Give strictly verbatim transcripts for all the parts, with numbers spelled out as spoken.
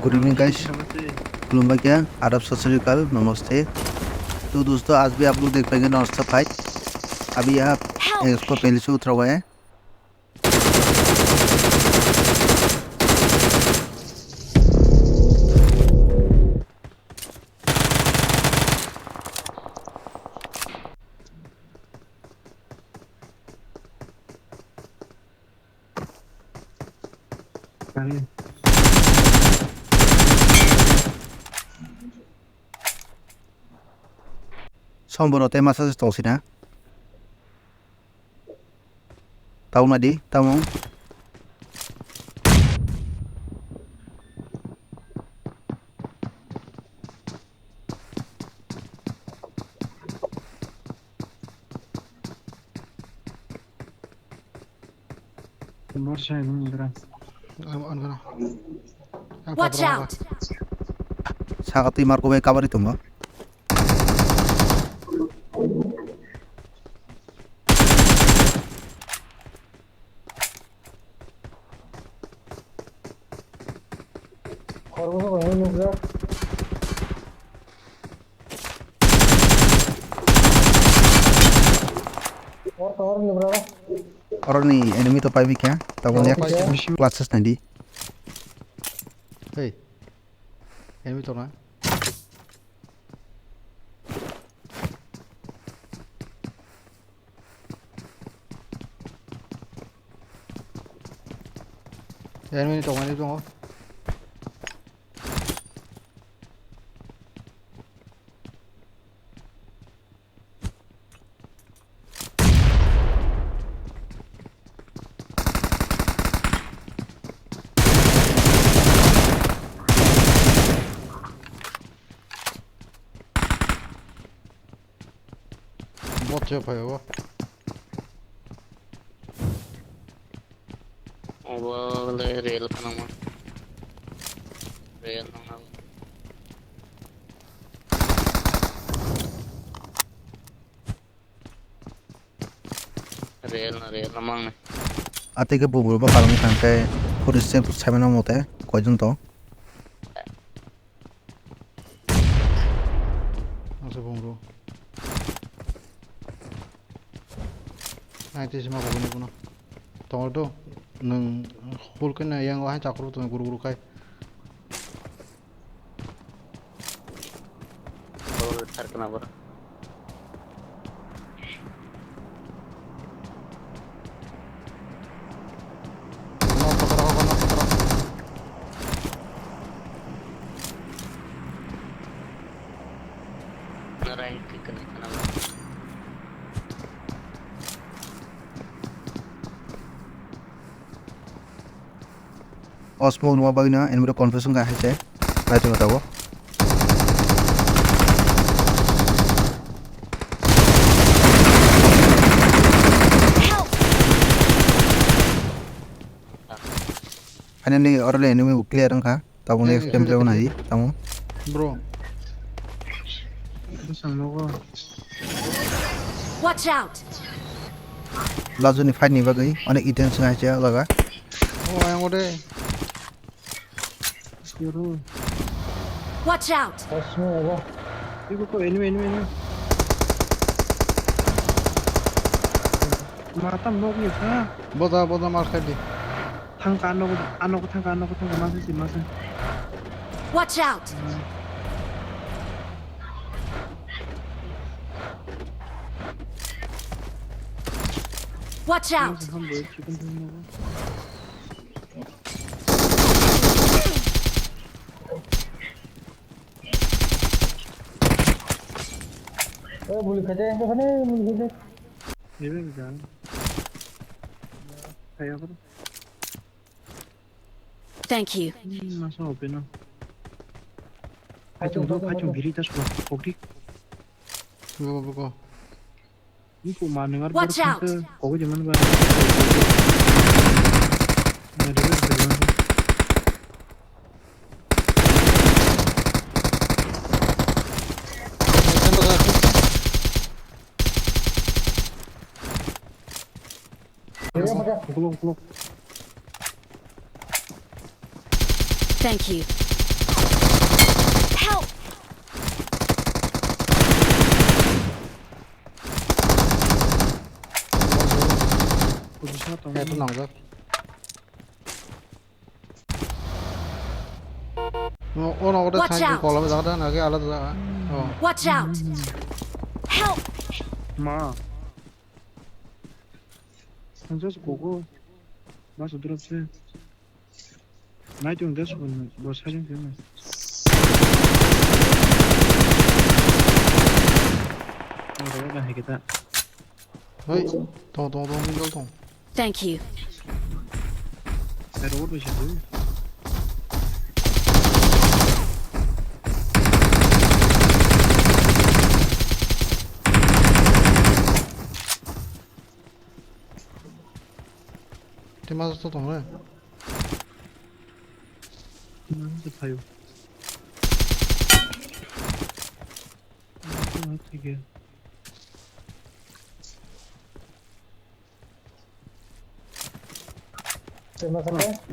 Good evening, guys. खुलुमबाय, आदाब, सत श्री अकाल, नमस्ते। तो दोस्तों, आज भी आप लोग देख पाएंगे नॉनस्टॉप फाइट। अभी यहाँ Help! एक स्क्वाड पहले से उतरा हुआ है। Somboro tei masa se tong sina. Tau na di, tamo. Mor sai bung gra. Ano, ano, ano. Watch out! Saka twi marko bai kabari tongo. Khoroksa bai nukjak. Or, or ni bra. Oroni enemy to pai bikha. Tabon yak. Pai bikha. Clutches nai di. Hey. Enemy to na. Enemy ni tongmani tongo. Bot se phai o. Obo le rail khanama. Rail nang. Rail na, rail na mang. Atike bubur ba palong thangkhe police se saimano mote koijon to. Ang se bung ro. Ang tei sima koboni kuno. Tongol do, nwng hul khe na yang wahai chakru tong guru guru khai. Oro thar kana bora. O smoke numa bagwi no enemy rok confuse wngkha hai se. Nai tongwi tabuk. Finally oro le enemy bo clear wngkha. Tabuk next game play o nai tamo. Bro. Bwsang nogo. Watch out! Lazuni fight ni bagwi onek item swnga hai se o jaga. O ayang ode. Watch out! Asmo abo. Ibu ko enemy, enemy, enemy. Mata nok ni sa. Boda, boda mar khai di. Thangka, ano, ano, thangka, ano, thangka, masa si, masa. Watch out! Watch out! Eh, boleh kerja yang tu sana, boleh kerja. Ini kan. Kayak apa tu? Thank you. Hmm, masa open no. Kaichung do, kaichung giri tas ko, kokdi. Buko, buko. Buko ma nang ar. Watch out! Kokdi man ba. Ukulok, ukulok. Thank you. Help! Position tong. Head nangjak. No, ono oda. Watch side out. Kolam jaga da nage alada jaga. Oh. Watch out! Help! Ma. Sanjos gogo. Mas drop se. Nai tung das bol, bol silent kena. Ora ora hai kita. Hoi, tong tong tong middle tong. Thank you. Ero oro situ. Tei ma joto tong le. Tei ma joto phaio.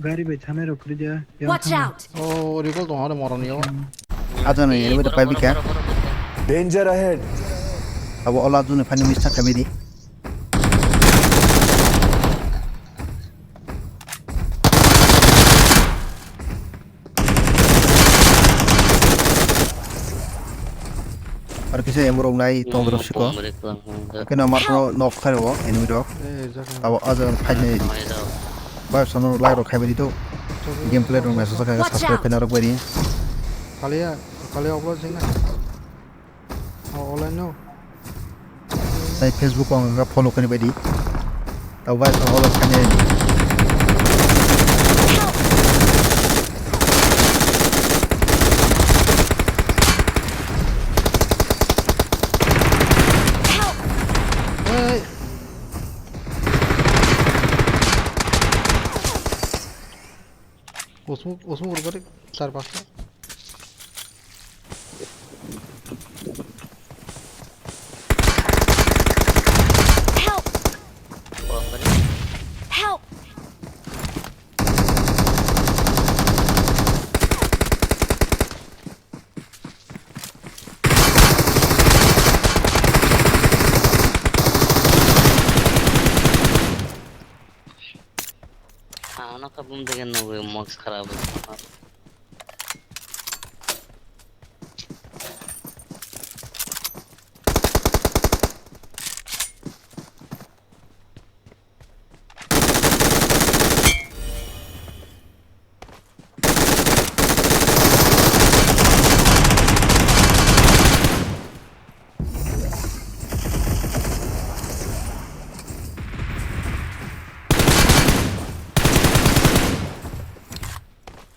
Gari bai thanai rok kwrwi dia. Watch out! Oh, recall tong hade moroni o. Ajan ni ini pada pabi ka. Danger ahead. Abo ola juni fani mista kami di. Ar kisa emurok nai tong rok siko. Kena mar no nok khai rok enemy rok. Abo aja khai nai di. Bai sono lai rok khai bai di to. Gameplay rok message khai subscribe khai na rok bai di. Kaliya, kaliya upload sing na. Oh, online no. Tai Facebook o ang follow kani bai di. Tau bai follow kani. Hey. Usmuk, usmuk rwgari char pasta. Help! Help! Ano kha bum dege nugwi mox kharab.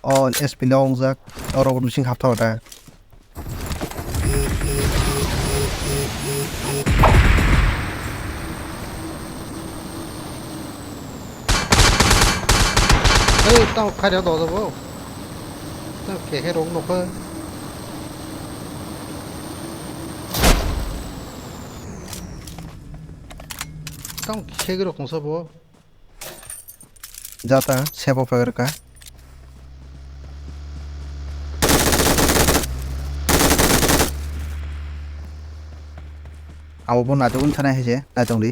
O S P no wngjak, oro bising haptha da. Ei, tamo khairok dojabo. Tamo khe khe rok nokho. Tamo khe khe rok tongsa bo. Jata sepo phagar ka. Abo bo naitugwi thana hai se naitong di.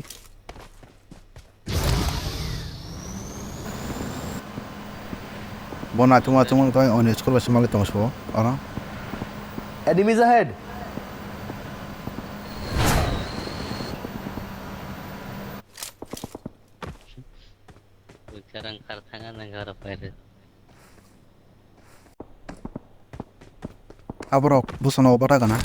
Bo naitugma chwngma tong ani school bai se malik tong se bo oro. Enemies ahead. Buitrang kar thanga nang oro paire. Aborok bwsano obata gana.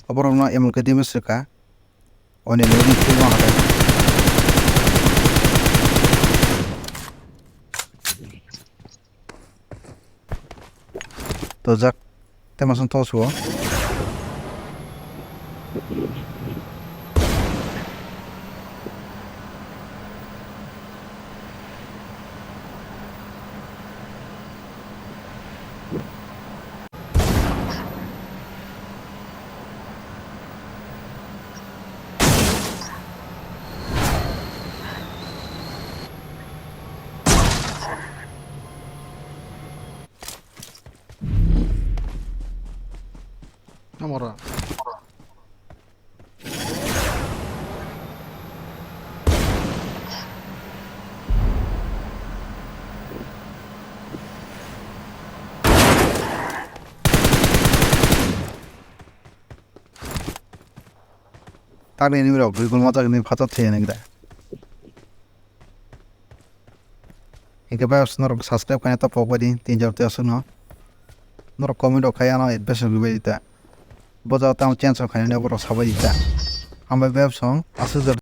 Oborokno M L K damage rwkha. Oni nodi thwima hatai. Tojak. Tei masong tosuo. Amora. Tangni nini rok dui gulma tangni phato thaya nang da. Hingke bai norok subscribe kaina to pok bai di tin jor tei aswk no. Norok comment rok khai ano advice rok bai di ta. Bo jaga tamo change rok khainani borok sabai di ta. Hambai bai song aswk jora.